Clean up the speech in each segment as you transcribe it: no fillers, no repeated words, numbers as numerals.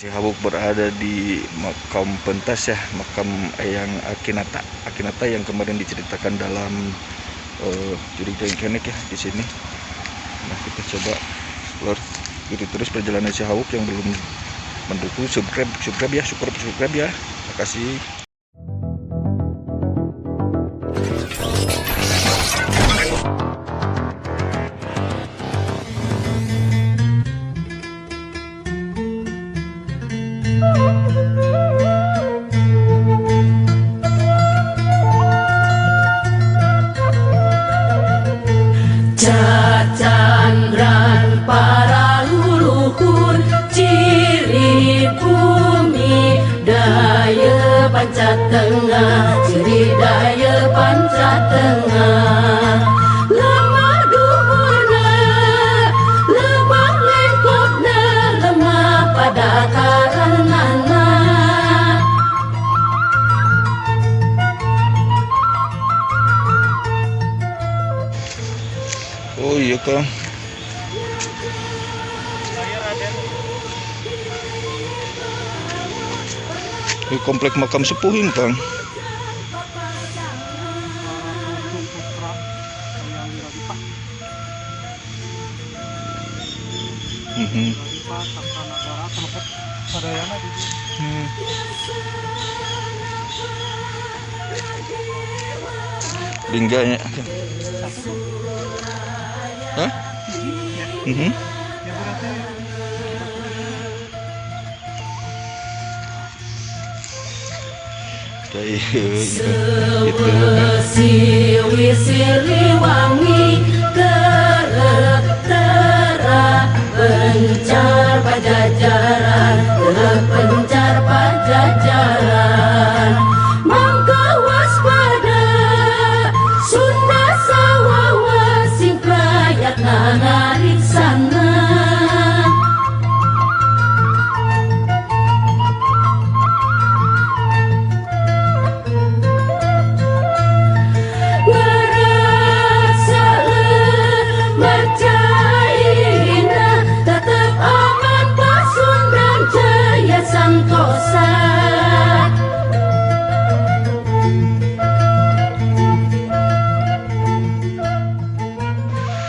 Si Hawuk berada di makam pentas ya, makam Eyang Akinata. Akinata yang kemarin diceritakan dalam Jurig Dengkenek ya di sini. Nah, kita coba explore ikuti terus perjalanan si Hawuk. Yang belum mendukung, subscribe, subscribe ya, subscribe, subscribe ya. Makasih. Cacandran para leluhur, ciri bumi daya panca tengah, ciri daya panca tengah. Lemah duhurna, lemah lengkopna, lemah pada karenana. Oh iya, Kang. Ini komplek makam sepuh ini, Kang. Putra Eyang Wiradipa. Wiradipa Cakranagara tempat sadayana gitu. Lingganya. Satu. Hah? Ya. Ya berarti Iya, itu kan. Sewesi Siliwangi keretera pencar pajajaran, pencar pajajaran. Mangka waspada Sunda sawawa sing prayatna ngariksana. Tetap aman Pasundan jaya santosa.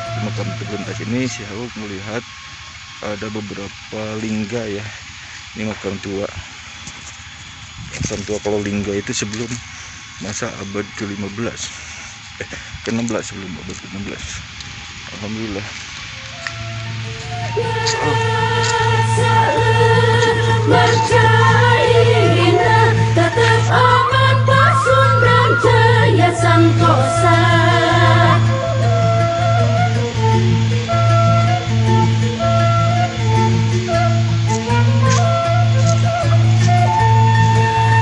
Di makam terpentas ini si Hawuk melihat ada beberapa lingga ya. Ini makam tua. Makam tua, kalau lingga itu sebelum masa abad ke-15. Ke-16, sebelum abad ke-16. Alhamdulillah. Tetap aman Pasundan jaya santosa.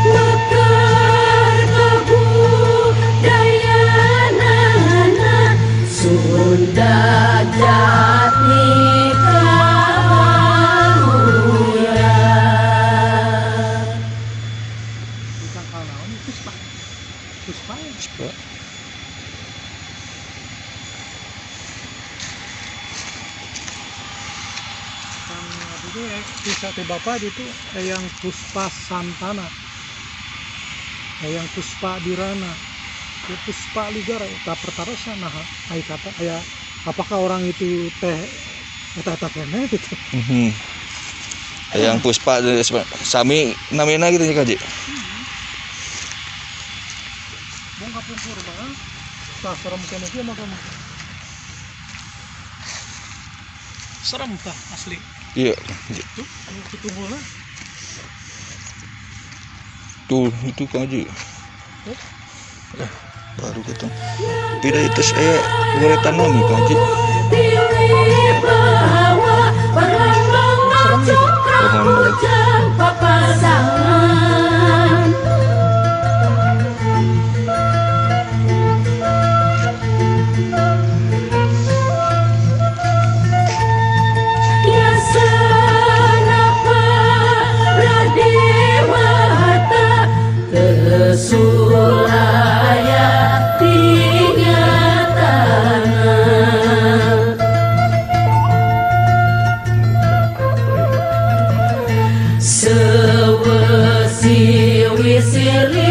Mekar kebudayaanana Sunda jati kaluhura. Bukan kalau ini Puspa. Puspa ya. Puspa. Kan itu bisa di bapak itu Eyang Puspa Santana, Eyang Puspa Dirana, ya Puspa Ligara, tak pertarosan. Nah, ai kata aya apakah orang itu teh eta eta keneh gitu. Yang Puspa sami namina gitu ya, Kaji. Mung kapungkur mah tah serem keneh kieu mah kamu. Serem tah asli. Iya. Tuh, anu kitu mah. Tuh, itu Kang Haji. Tuh. Baru ketemu. Tidak itu saya goretan nami Kang Haji. Bawa perlambang cokra bujang papasangan. Ya senapa Radewata kesulaya tinyatana. Sewesi wisili.